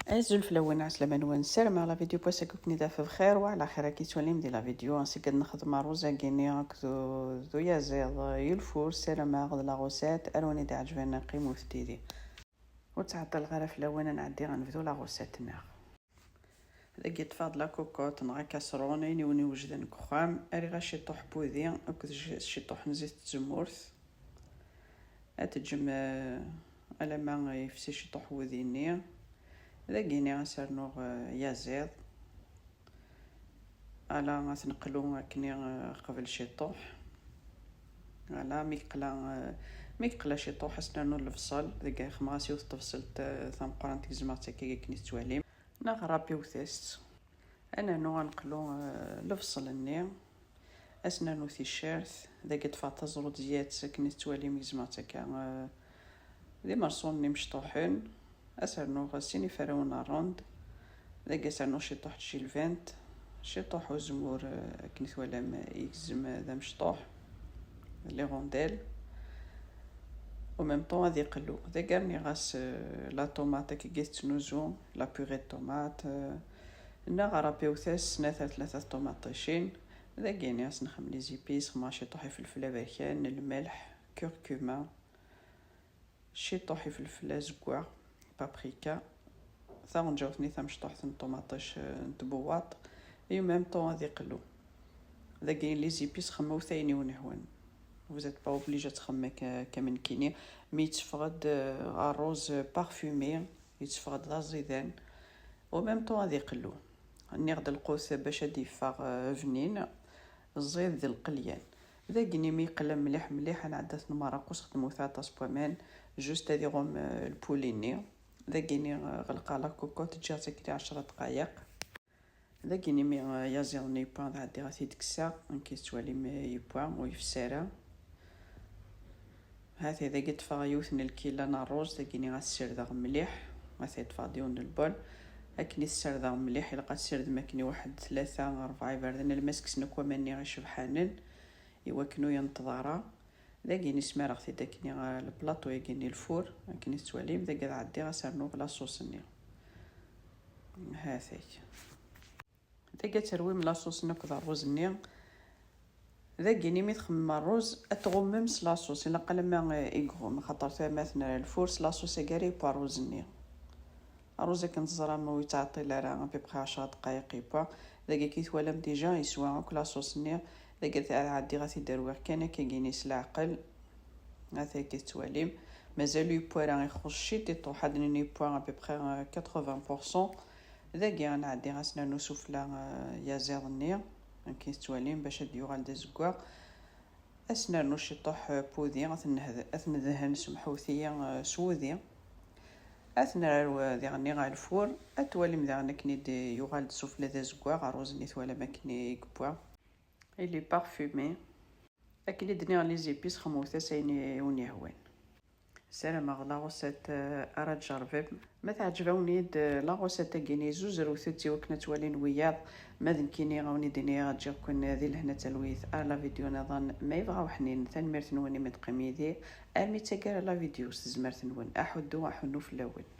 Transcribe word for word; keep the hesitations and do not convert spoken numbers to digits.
Azul fell-awen, ɛeslama-nwen. Ssarameɣ la vidéo n wass-agi ad ken-id-taf bxir wa ɛla xir. Ad k-yettwalim di la vidéo, ansi kan nexdem rruẓ-agi-nni akked u-, d uyaziḍ i lfur. Ssarameɣ d la recette ara wen-id-iɛeǧben, qqimet yid-i. Ur ttɛeṭṭileɣ ara fell-awen, ad nɛeddi ad nebdu la recette-nneɣ. Dagi ṭṭfeɣ-d la cocotte neɣ akaṣrun, ayen i wen-iwejden deg uxxam. Rriɣ-as ciṭuḥ n wudi akked j-, ciṭuḥ n zzit n tzemmurt. Ad teǧǧem, eh, alamma yefsi ciṭuḥ wudi-nni. Dagi-nni ad s-rnuɣ, eh, yaziḍ. Ala, ad t-neqlu akken, eh, qbel ciṭuḥ. Ala, mi yeqla, eh, mi yeqla ciṭuḥ, ad s-nernu lebṣel. Deg xemɣas yiwet tebṣelt, eh, tameqqrant, gezmeɣ-tt akka akken i tettwalim. Neɣ rapiwet-as-tt. Ad nernu ad neqlu, eh, lebṣel-nni. Ad s-nernu ticcert. Dagi ṭṭfeɣ taẓrut zzyat akken i tettwalim, gezmeɣ-tt akka, eh, d imerṣulen imecṭuḥen. Ad s-rnuɣ sin iferrawen n rrond. Dagi ad s-rnuɣ ciṭuḥ n tjilbant, ciṭuḥ uzemmur, eh, akken i twalam, eh, yegzem, eh, d amecṭuḥ, d les rondelles. Au même temps ad iqellu. Dagi rniɣ-as, eh, la tomate akken i tettnuzu, la purée de tomate, eh, neɣ rapiwet-as snat ar tlata ṭumaṭicin. Dagi-nni ad s-nxemmem les épices, xemmeɣ ciṭuḥ ifelfel aberkan, lmelḥ, curcuma, ciṭuḥ ifelfel azeggaɣ, paprika, taɣenǧawt-nni tamecṭuḥt n ṭumaṭic, eh, n tbuwaṭ, et en même temps ad iqellu. Dagi les épices, xemmewt ayen i wen-ihwan. Vous êtes pas obligé ad txemmem akka, akka am nekkini, mi yetteffeɣ-d, eh, rruz parfumé, yetteffeɣ-d d aẓidan. Au même temps ad iqellu. Nniɣ-d lqut bac ad d-yeffeɣ, eh, bnin, ẓid d lqelyan. Dagi-nni mi yeqla mliḥ mliḥ, ad nɛeddi ad t-nmerreq, ur s-xedmeɣ aṭas n waman, juste ad iɣum, eh, lpuli-nni. Dagi-nni, eh, ɣelqeɣ la cocotte, ǧǧiɣ-tt akken ɛecra dqayeq. Dagi-nni mi, eh, yaziḍ-nni yewwa, ad ɛeddiɣ ad t-id-kkseɣ, akken i tettwalim, eh, yewwa, ur yefsi ara. Hati dagi ṭṭfeɣ yiwet n lkila n rruz, dagi-nni ad t-ssirdeɣ mliḥ, hati ṭṭfeɣ-d yiwen n lbol. Akken i t-ssirdeɣ mliḥ, ilaq ad t-ssirdem akken i waḥed tlata, rebɛa iberdan, alma s-kksen akk waman-nni icebḥanen, i wakken ur yenṭeḍ ara. Dagi-nni smareɣ-t-id akken i, eh, lplaṭu-yagi-nni lfur, akken i tettwalim, dagi ad ɛeddiɣ ad s-rnuɣ la sauce-nni. Hati. Dagi ad terwim la sauce-nni akked rruz-nni. Dagi-nni mi txemmem rruz, ad tɣummem s la sauce. Ilaq alamma, eh, iɣum, xaṭer tura ma t-nerra lfur, s la sauce-agi ara yewwa rruz-nni. Rruz akken teẓram ur yettɛeṭṭil ara, à peu près ɛecra dqayeq yewwa. Dagi akken i twalam déjà yeswa akk la sauce-nni. Dagi ad ɛeddiɣ ad t-id-rwiɣ kan akkagi-nni s leɛqel. Hati akken i tettwalim. Mazal ur yewwi ara, ixuṣ ciṭiṭuḥ, ad nini yewwa à peu près, euh, quatre-vingts pour cent. Dagi ad nɛeddi ad s-nernu sufella, euh, yaziḍ-nni, akken i tettwalim, bac ad d-yuɣal d azeggaɣ. Ad s-nernu ciṭuḥ, euh, n wudi, ad t-nehd-, ad t-nedhen, semḥewt-iyi, euh, s wudi. Ad t-nerr, euh, diɣenni ɣer lfur. Ad twalim daɣen akken i d-yuɣal d sufella d azeggaɣ, rruz-nni twalam akken i yewwa. Il est parfumé. Akken i d-nniɣ, les épices, xemmewt-as ayen i wen-yehwan. Ssarameɣ la recette, euh, ara tjerrbem. Ma teɛǧeb-awen-id, euh, la recette-agi-nni, zuzrewt-tt i wakken ad twalin wiyaḍ. Ma d nekkini, ad wen-id-iniɣ, ǧǧiɣ-ken di lehna d talwit. Ar la vidéo niḍen, ma yebɣa uḥnin. Tanemmirt-nwen imi d-teqqim yid-i. Armi d taggara la vidéo, s tezmert-nwen, aḥuddu aḥunnu fell-awen.